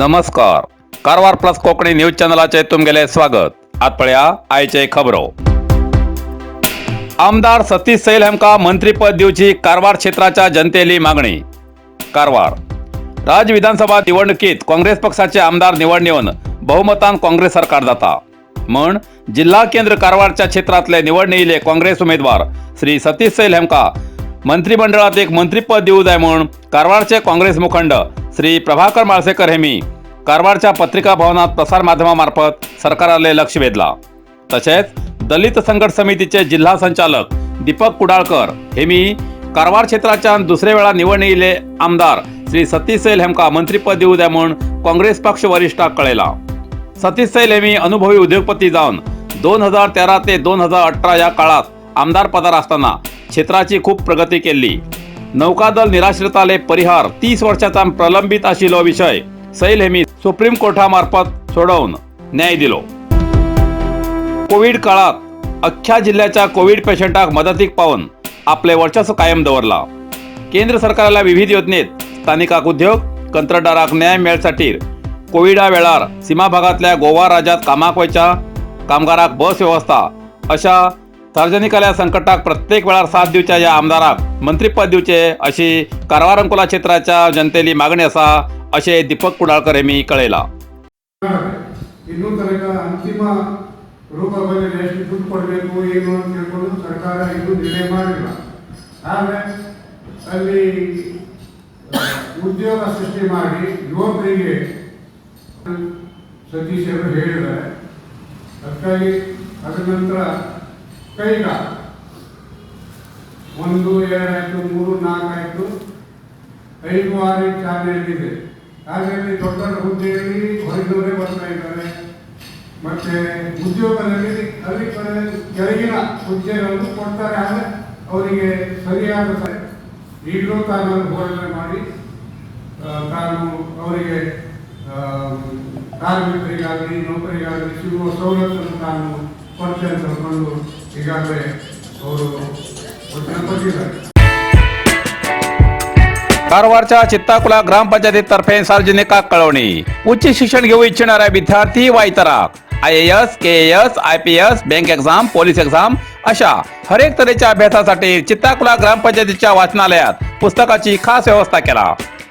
नमस्कार, Karwar plus Konkani news चॅनलाचे तुमगेले स्वागत. आत पळया आयचे खबरो. आमदार सतीश सैल हांकां मंत्रीपद दिवची कारवार क्षेत्राच्या जनतेली मागणी. कारवार राज्य विधानसभा निवडणुकीत काँग्रेस पक्षाचे आमदार निवडून येवन बहुमतान काँग्रेस सरकार जाता म्हण जिल्हा केंद्र कारवारच्या क्षेत्रातले निवडून येयले काँग्रेस उमेदवार श्री सतीश सैल हांकां मंत्रिमंडळात एक मंत्रीपद दिवू जाय म्हूण कारवारचे काँग्रेस मुखंड श्री प्रभाकर माळसेकर हेमी कारवारच्या पत्रिका भवनात प्रसार माध्यमामार्फत सरकाराले लक्ष वेधला. तसेच दलित संघर्ष समितीचे जिल्हा संचालक दीपक कुडाळकर हेमी कारवार क्षेत्राच्या दुसऱ्या वेळा निवडून येयले आमदार श्री सतीश सैल हेमका मंत्रीपद दिवू द्या म्हूण काँग्रेस पक्ष वरिष्ठाक कळयला. सतीश सैल हेमी अनुभवी उद्योगपती जावन 2013 ते 2018 या काळात आमदार पदार असताना क्षेत्राची खूप प्रगती केली. नौकादल निराश्रिताले परिहार 30 वर्षाचा प्रलंबित आशिल्लो विषय सैल हेमी सुप्रीम कोर्टामार्फत सोडवून न्याय दिलो. कोविड काळात अख्ख्या जिल्ह्याच्या कोविड पेशंटाक मदतीक पावून आपले वर्चस्व कायम दवरला. केंद्र सरकाराला विविध योजनेत स्थानिकाक उद्योग कंत्राटदाराक न्याय मेळसाठी, कोविडा वेळार सीमा भागातल्या गोवा राज्यात कामाक वयच्या कामगाराक बस व्यवस्था अशा सार्वजनिकाल्या संकटाक प्रत्येक वेळार साथ दिवच्या या आमदाराक मंत्रीपद दिवचे अशी कारवार अंकोला क्षेत्राच्या जनतेली मागणी आसा, अशें दीपक कुडाळकर यांनी कळयला. ಇನ್ನೂ ತನಕ ಅಂತಿಮ ರೂಪ ಬಂದಿದೆ. ಎಷ್ಟು ದುಡ್ಡು ಕೊಡಬೇಕು, ಏನು ಅಂತ ತಿಳ್ಕೊಂಡು ಸರ್ಕಾರ ಇನ್ನೂ ನಿರ್ಣಯ ಮಾಡಿಲ್ಲ. ಆದರೆ ಅಲ್ಲಿ ಉದ್ಯೋಗ ಸೃಷ್ಟಿ ಮಾಡಿ ಯುವಕರಿಗೆ ಸತೀಶ್ ಅವರು ಹೇಳಿದ್ದಾರೆ. ಅದಕ್ಕಾಗಿ ಅದರ ನಂತರ ಕೈಗಾ ಒಂದು, ಎರಡಾಯಿತು, ಮೂರು, ನಾಲ್ಕು ಆಯಿತು, ಐದು, ಆರು ಚಾಲನೆಯಲ್ಲಿದೆ. ಆದರೆ ಅಲ್ಲಿ ದೊಡ್ಡ ದೊಡ್ಡ ಹುದ್ದೆಯಲ್ಲಿ ಹೊರಗಿನವರೇ ಬರ್ತಾ ಇದ್ದಾರೆ. ಮತ್ತೆ ಉದ್ಯೋಗದಲ್ಲಿ ಅಲ್ಲಿ ಕೆಳಗಿನ ಹುದ್ದೆಗಳನ್ನು ಕೊಡ್ತಾರೆ. ಆದರೆ ಅವರಿಗೆ ಸರಿಯಾದ ಈಗಲೂ ತಾನು ಹೋರಾಟ ಮಾಡಿ ತಾನು ಅವರಿಗೆ ಕಾರ್ಮಿಕರಿಗಾಗಲಿ ನೌಕರಿಗಾಗಲಿ ಸಿಗುವ ಸವಲತ್ತನ್ನು ತಾನು ಕೊಡ್ತೇನೆ ಅಂತ ಅಂದ್ಕೊಂಡು ಈಗಾಗಲೇ ಅವರು ವಚನ ಕೊಟ್ಟಿದ್ದಾರೆ. कारवारच्या चित्ताकुला ग्रामपंचायतीतर्फे सार्वजनिकाक कळवणी. उच्च शिक्षण घेऊ इच्छिणाऱ्या विद्यार्थी वा इतराक IAS, KAS, IPS, bank exam, police exam अशा हरेक तऱ्हेच्या अभ्यासासाठी चित्ताकुला ग्रामपंचायतीच्या वाचनालयात पुस्तकाची खास व्यवस्था केला.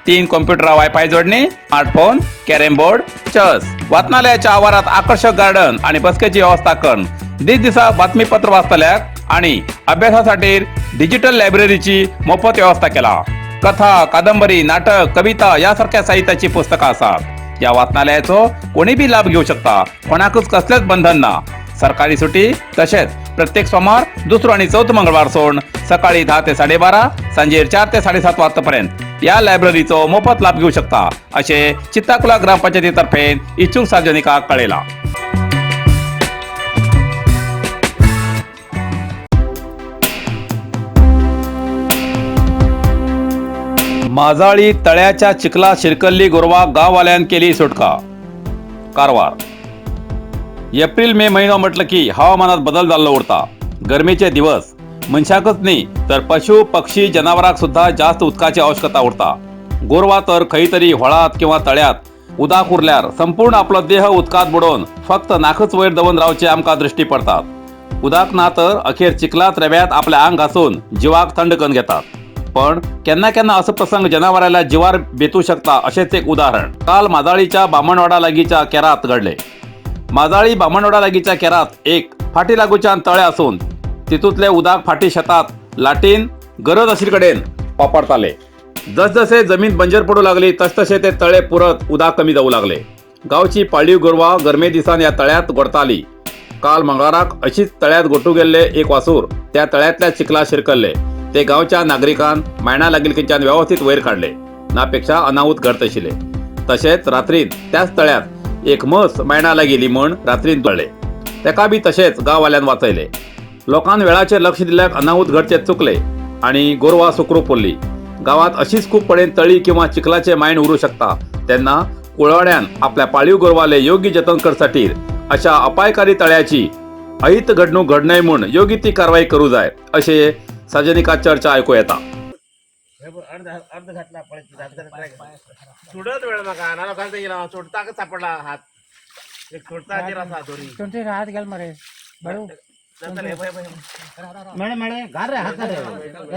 3 कॉम्प्युटर, वायफाय जोडणी, स्मार्टफोन, कॅरम बोर्ड, चेस, वाचनालयाच्या आवारात आकर्षक गार्डन आणि बसकेची व्यवस्था करून दिसदिसा बातमीपत्र वाचतल्याक आणि अभ्यासासाठी डिजिटल लायब्ररीची मोफत व्यवस्था केला. कथा, कादंबरी, नाटक, कविता यासारख्या साहित्याची पुस्तकं असतात. या वाचनालयाचो कोणी बी लाभ घेऊ शकता. कोणाकच कसलेच बंधन ना. सरकारी सुटी तसेच प्रत्येक सोमवार, दुसरो आणि चौथो मंगळवार सोडून सकाळी 10 ते 12:30, सांजेर 4 ते 7:30 वाजतापर्यंत या लायब्ररीचो मोफत लाभ घेऊ शकता, असे चित्ताकुला ग्रामपंचायतीतर्फे इच्छुक सार्वजनिकाक कळयला. माजाळी तळ्याच्या चिखला शिरकल्ली गोरवा गाववाल्यान केली सुटका. कारवार. एप्रिल मे महिनो म्हटलं की हवामानात बदल जाल्लो उरता. गरमेचे दिवस, मनशाकच न्ही तर पशु पक्षी जनावराक सुद्धा जास्त उदकाची आवश्यकता उरता. गोरवा तर खंय तरी व्हळात किंवा तळ्यात उदक उरल्यार संपूर्ण आपलो देह उदकात बुडोवन फक्त नाकच वयर दवरून रावचे आमकां दृष्टी पडतात. उदक ना तर अखेर चिखलात रेब्यात आपले आंग घासून जिवाक थंड करून घेतात. पण केन्ना केन्ना असो प्रसंग जनावराला जिवार बेतू शकता, अशेंच एक उदाहरण काल माजाळीच्या बामणवाडा लागीच्या केरात घडले. माजाळी बामणवाडा लागीच्या केरात एक फाटी लागूच्यान तळे असून तितूंतले उदक फाटी शेतात लाटीन गरज आशिल्ले कडेन वापरताले. जसजसे जमीन बंजर पडू लागली, तसतशे ते तळे पुरत उदक कमी जाऊ लागले. गावची पाळीव गोरवां गरमे दिसान या तळ्यात गोडताली. काल मंगळाराक अशीच तळ्यात गोटू गेल्ले एक वासूर त्या तळ्यातल्या चिखला शिरकल्ले. ते गावच्या नागरिकान मायणा लागिलकीच्यान व्यवस्थित वयर काडले, नापेक्षा अनाहूत घडत आशिल्ले. तशेंच रात्रीन त्याच तळ्यात एक म्हस मायणा गेली म्हण रात्रीन कळ्ळे. तेका बी तशेंच गांववाल्यान वाचयले. लोकान वेळाचेर लक्ष दिल्याक अनाहूत घडचे चुकले आणि गोरवां सुखरूप उरली. गावात अशीच खूप पडेन तळी किंवा चिखलाचे मायण उरू शकता. तेन्ना कुळवाड्यान आपल्या पाळीव गोरवाले योग्य जतन करसाठी अशा अपायकारी तळ्याची अहित घडणूक घडनय म्हूण योग्य ती कारवाई करू जाय, अशे सार्वजनिकात चर्चा ऐकू येता. अर्ध घातला पळय सुडत वेळ म्हाका नाल्यार घालता गेला सोडताकच सापडला हात एक सोडताचेर आसा दोरी तुमचे हात गेल मरे बरो जातले भय भय मेळे मेळे घाल रे हात घाल रे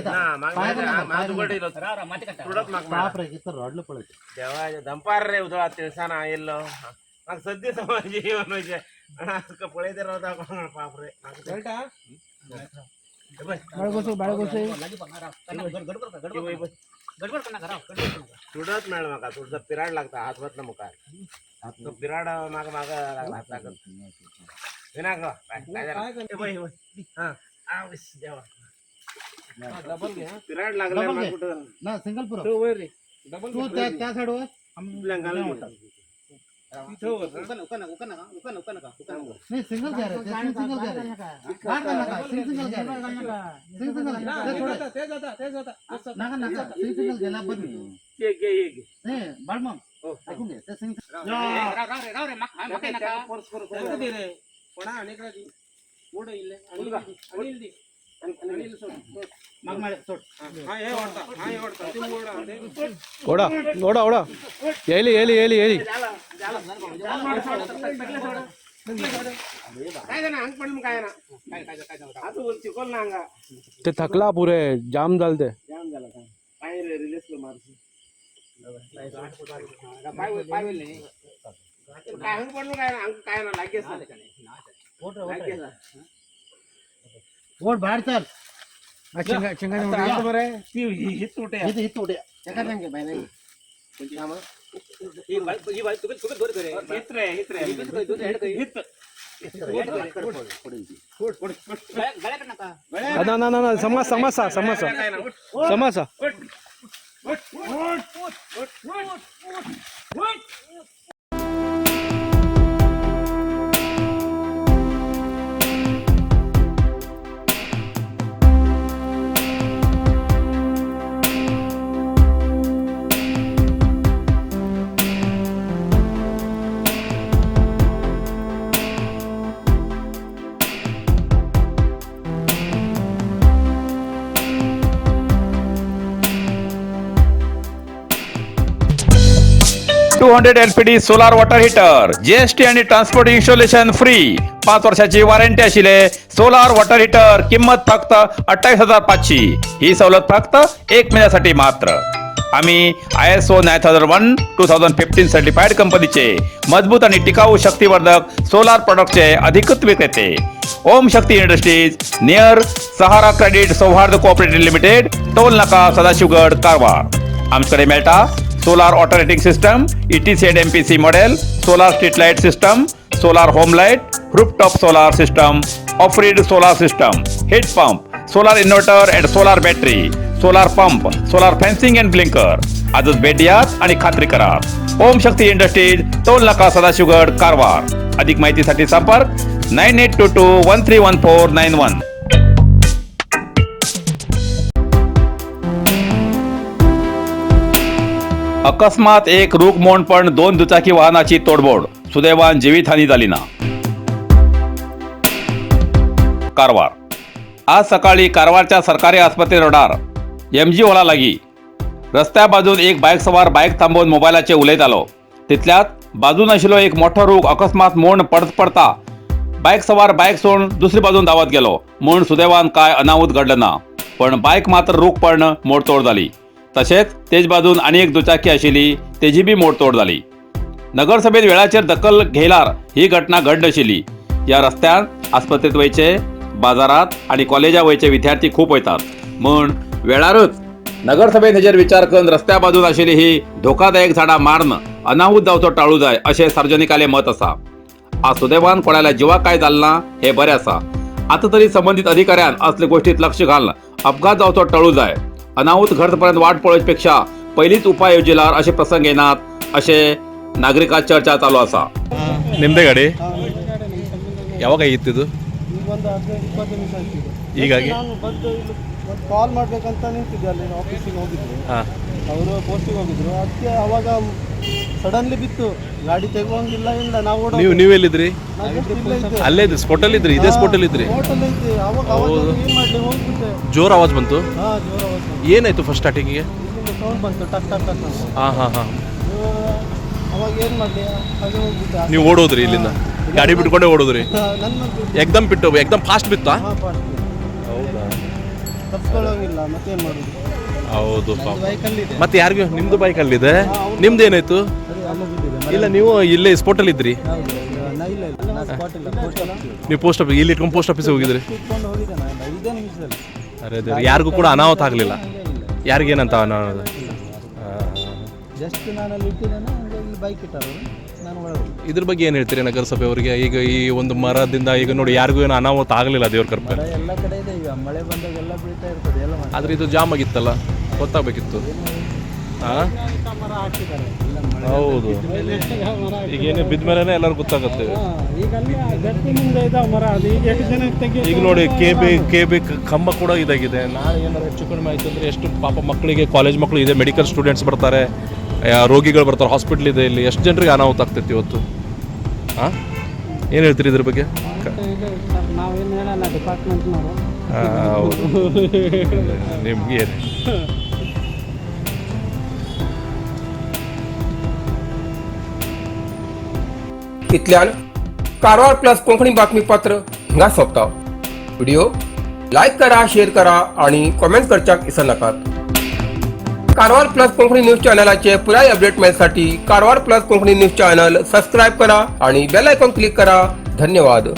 ना म्हाका दुगड येयलो सुडत म्हाका बाप रे किती रडलं पळय देवा दंपार रे उदळा तिळसाना येयल्लो म्हाका सद्य समज येवन वयचें पळयत रावता कोण बाप रे कळटा बाळगोसू बाळगोसू सुडत मेळ म्हाका सुडत पिराड लागता हात वतना मुखार तो पिराड म्हाका म्हाका लागला हात लागत येना गो काय जालें? ए बय, ए बय. हा आवश, देवा पिराड लागले डबल म्हाका घे. कुठं ना सिंगल पुरो तो वयर रे डबल तू त्या त्या साईडवर नाही सिंगल घ्या रे ते सिंगल घ्या रे घाल घाल नका सिंगल घ्या रे सिंगल घ्या ते सोड. ते जाता ते जाता नका नका सिंगल गेला बंद घे घे हे घे नाही बाळमंग हो. ऐकून घे ते सिंग मग मेळे सोड ओढा ओढा ओढा येईल येईल येईल येईल काय जाणा हांग पडलं काय ना आता चिकोल ना हांगा ते थकला पुरे जाम झालं ते जाम झाला का पाय रे रिलीज कर मारशी काय हांग पडलं काय ना हांग काय ना लागेच लागेच ओढ बाहेर चल चिंगा चिंगा ती हीच उठे इथं इथं उड्या हित रे हित रे हित ना ना ना समसा समसा समसा काय ना उठ समसा उठ उठ उठ उठ उठ उठ 200 LPD solar water heater GST आणि ट्रान्सपोर्ट इन्स्टॉलेशन फ्री. 5 वर्षाची वॉरंटी असलेले सोलार वॉटर हीटर किंमत फक्त 28,500. ही सवलत फक्त एक महिन्यासाठी मात्र. आम्ही ISO 9001:2015 certified कंपनीचे मजबूत आणि टिकाऊ शक्तिवर्धक सोलार प्रॉडक्टचे अधिकृत विक्रेते. Om Shakti industries, near Sahara credit Sauhard cooperative limited, toll नाका, सदाशिवगड, कारवार. आमच्याकडे मेळटा solar water heating system, ETC and MPC model, solar street light system, solar home light, rooftop solar system, off grid solar system, heat pump, solar inverter and solar battery, solar pump, solar fencing and blinker. आजच भेट द्यात आणि खात्री करा. ओम शक्ती industries, toll नाका, सदाशिवगड, कारवार. अधिक माहितीसाठी संपर्क 9822131491. अकस्मात एक रूख मोड पण 2 दुचाकी वाहनाची तोडमोड, सुदैवान जीवितहानी झाली ना. कारवार. आज सकाळी कारवारच्या सरकारी आस्पत्रे रोडार एम जी हॉला लागी रस्त्या बाजून एक बायक सवार बायक थांबवून मोबायलाचे उलयतालो. तितल्यात बाजून आशिल्लो एक मोठो रूख अकस्मात मोड पडत पडता बायक सवार बायक सोडून दुसरी बाजून धांवत गेलो म्हूण सुदैवान काय अनाहूत घडलं ना, पण बायक मात्र रूख पडणं मोडतोड झाली. तशेंच तेज बाजून आनी एक दुचाकी आशिल्ली तेजी बी मोडतोड झाली. नगरसभेत वेळाचेर दखल घेयल्यार ही घटना घडनाशिल्ली. ह्या रस्त्यान आस्पत्रेत वयचे, बाजारात आनी कॉलेजा वयचे विद्यार्थी खूब वयतात म्हूण वेळारूच नगरसभेन हेजेर विचार करून रस्त्या बाजून आशिल्ली ही धोकादायक झाडां मारून अनाहूत जावचो टाळू जाय अशें सार्वजनिकालें मत आसा. आज सुदैवान कोणाल्या जिवाक काय जालें ना हें बरें आसा. आतां तरी संबंदीत अधिकाऱ्यान असले गोश्टीत लक्ष घालून अपघात जावचो टाळू जाय. अनाहूत घडपर्यंत वाट पळोवचे पेक्षा पयलींच उपाय योजिल्यार अशे प्रसंग येनात अशें नागरिकांत चर्चा चालू आसा. ನಿಮ್ಮದೇ ಗಾಡಿ ಯಾವಾಗ ಆಗಿತ್ತಿದು? ಈಗ ಒಂದು 15-20 ನಿಮಿಷ ಆಯ್ತು ಈಗ. ಹೀಗಾಗಿ? ನಾನು ಬಂದು ಇಲ್ಲಿ ಒಂದು ಕಾಲ್ ಮಾಡಬೇಕಂತ ನಿಂತಿದ್ದೆ, ಅಲ್ಲಿ ಆಫೀಸಿಗೆ ಹೋಗಿದ್ರು. ಹಾಂ. ಅವರು ಪೋಸ್ಟಿಗೆ ಹೋಗಿದ್ರು. ಅದಕ್ಕೆ ಅವಾಗ ಸಡನ್ಲಿ ಬಿತ್ತು, ಗಾಡಿ ತೆಗುವಂಗಿಲ್ಲ, ಇಲ್ಲ ನಾವು ಓಡೋ ನೀವು ನೀವೆಲ್ಲಿದ್ರಿ? ನಾವು just ಇಲ್ಲೇ ಇದ್ದೆ. ಅಲ್ಲೇ ಇದ್ರಿ, ಸ್ಪಾಟಲ್ಲಿ ಇದ್ರಿ, ಇದೇ ಸ್ಪಾಟಲ್ಲಿ ಇದ್ರಿ? ಹೋಟೆಲ್ ಐತಿ ಅವಾಗ ಅವಾಗ ಏನು ಮಾಡಲಿ, ಹೋಗ್ಬಿಟ್ಟೆ. ಜೋರ್ ಆವಾಜ್ ಬಂತು. ಹಾ, ಜೋರ ಆವಾಜ್ ಬಂತು. ಏನಾಯ್ತು ಫಸ್ಟ್ ಸ್ಟಾರ್ಟಿಂಗಿಗೆ? ಇಲ್ಲಿಂದ ಸೌಂಡ್ ಬಂತು, ಟಕ್ ಟಕ್ ಟಕ್ ಅಂತ. ಹಾಂ ಹಾಂ ಹಾಂ. ಅವಾಗ ಏನು ಮಾಡಲಿ, ಹಾಗೆ ಹೋಗ್ಬಿಟ್ಟೆ. ನೀವು ಓಡೋದ್ರಿ ಇಲ್ಲಿಂದ, ಗಾಡಿ ಬಿಟ್ಕೊಂಡೇ ಓಡೋದ್ರಿ? ನನ್ನ ಮಂತು. ಎಕ್ದಮ್ ಬಿಟ್ಟು, ಎಕ್ದಮ್ ಫಾಸ್ಟ್ ಬಿತ್ತಾ? ಹಾಂ, ಫಾಸ್ಟ್. ಹೌದಾ? ತಪ್ಪಿಸ್ಕೊಳ್ಳೋಂಗಿಲ್ಲ, ಮತ್ತೇನು ಮಾಡೋದು? ಹೌದು, ಪಾಪ. ಬೈಕಲ್ಲಿ ಇದೆ. ಮತ್ತೆ ಯಾರಿಗೂ ನಿಮ್ದು ಬೈಕ್ ಅಲ್ಲಿದೆ, ನಿಮ್ದು ಏನಾಯ್ತು? ಅದೇ ಅಲ್ಲೇ ಬಿದ್ದಿದೆ. ಇಲ್ಲ, ನೀವು ಇಲ್ಲೇ ಸ್ಪಾಟಲ್ಲಿ ಇದ್ರಿ? ಹೌದು, ಇಲ್ಲ ಇಲ್ಲ ಇಲ್ಲ, ನಾ ಸ್ಪಾಟ್ ಇಲ್ಲ, ಪೋಸ್ಟ್ ಆಫೀಸ್. ನೀವು ಪೋಸ್ಟ್ ಆಫೀಸ್ ಇಲ್ಲಿ ಇಟ್ಕೊಂಡು ಪೋಸ್ಟ್ ಆಫೀಸಿಗೆ ಹೋಗಿದ್ರಿ? ಇಟ್ಕೊಂಡು ಹೋಗಿದ್ದೆ ನಾನು 5 ನಿಮಿಷದಲ್ಲಿ. ಅರೆ ದೇವ್ರೆ, ಯಾರಿಗೂ ಕೂಡ ಅನಾಹುತ ಆಗಲಿಲ್ಲ? ಯಾರಿಗೇನಂತ ಅನಾಹುತ? ಜಸ್ಟ್ ನಾನು ಅಲ್ಲಿ ಇಟ್ಟಿದ್ದೇನೆ, ಹಂಗೆ ಇಲ್ಲಿ ಬೈಕ್ ಇಟ್ಟಾರ, ನಾನು ಒಳಗೆ ಹೋದೆ. ಇದ್ರ ಬಗ್ಗೆ ಏನು ಹೇಳ್ತೀರಿ ನಗರಸಭೆ ಅವರಿಗೆ? ಈಗ ಈ ಒಂದು ಮರದಿಂದ ಈಗ ನೋಡಿ, ಯಾರಿಗೂ ಏನು ಅನಾಹುತ ಆಗಲಿಲ್ಲ, ದೇವ್ರ ಕೃಪೆ. ಮಳೆ ಎಲ್ಲ ಕಡೆ ಇದೆ, ಈಗ ಮಳೆ ಬಂದಾಗ ಎಲ್ಲ ಬೀಳ್ತಾ ಇರ್ತದೆ, ಎಲ್ಲ ಮಾಡಿ. ಆದ್ರೆ ಇದು ಜಾಮ್ ಆಗಿತ್ತಲ್ಲ, ಗೊತ್ತಾಗಬೇಕಿತ್ತು. ಹಾಂ, ಹೌದು, ಈಗ ಏನು ಬಿದ್ದ ಮೇಲೆ ಎಲ್ಲರಿಗೂ ಗೊತ್ತಾಗುತ್ತೆ. ಈಗ ಅಲ್ಲಿ ಗಟ್ಟಿ ಮುಂದೆ ಇದಾವೆ ಮರ, ಅದು ಈಗ ಎಷ್ಟು ಜನ ತೆಗಿ. ಈಗ ನೋಡಿ, ಕೆ ಬಿ ಕಂಬ ಕೂಡ ಇದಾಗಿದೆ. ನಾಳೆ ಏನಾರು ಹೆಚ್ಚು ಕಡಿಮೆ ಆಯ್ತು ಅಂದರೆ ಎಷ್ಟು ಪಾಪ ಮಕ್ಕಳಿಗೆ, ಕಾಲೇಜ್ ಮಕ್ಕಳು ಇದೆ, ಮೆಡಿಕಲ್ ಸ್ಟೂಡೆಂಟ್ಸ್ ಬರ್ತಾರೆ, ರೋಗಿಗಳು ಬರ್ತಾರೆ, ಹಾಸ್ಪಿಟ್ಲ್ ಇದೆ ಇಲ್ಲಿ, ಎಷ್ಟು ಜನರಿಗೆ ಅನಾಹುತ ಆಗ್ತೈತಿ ಇವತ್ತು. ಹಾಂ, ಏನು ಹೇಳ್ತೀರಿ ಇದ್ರ ಬಗ್ಗೆ? ಇದೆ ಸರ್, ನಾವೇನು ಹೇಳಲ್ಲ, ಡಿಪಾರ್ಟ್ಮೆಂಟ್ನವರು. ಹೌದು, ನಿಮ್ಗೆ ಏನು? इतल्यान कारवार प्लस कोंकणी बातमीपत्र हांगा सोंपता. व्हिडिओ लायक करा, शेअर करा आणि कॉमेंट करच्याक विसरनाकात. कारवार प्लस कोंकणी न्यूज चॅनलाचे पुराय update मेळसाठी Karwar plus Konkani news channel subscribe करा आणि बेल आयकॉन क्लिक करा. धन्यवाद.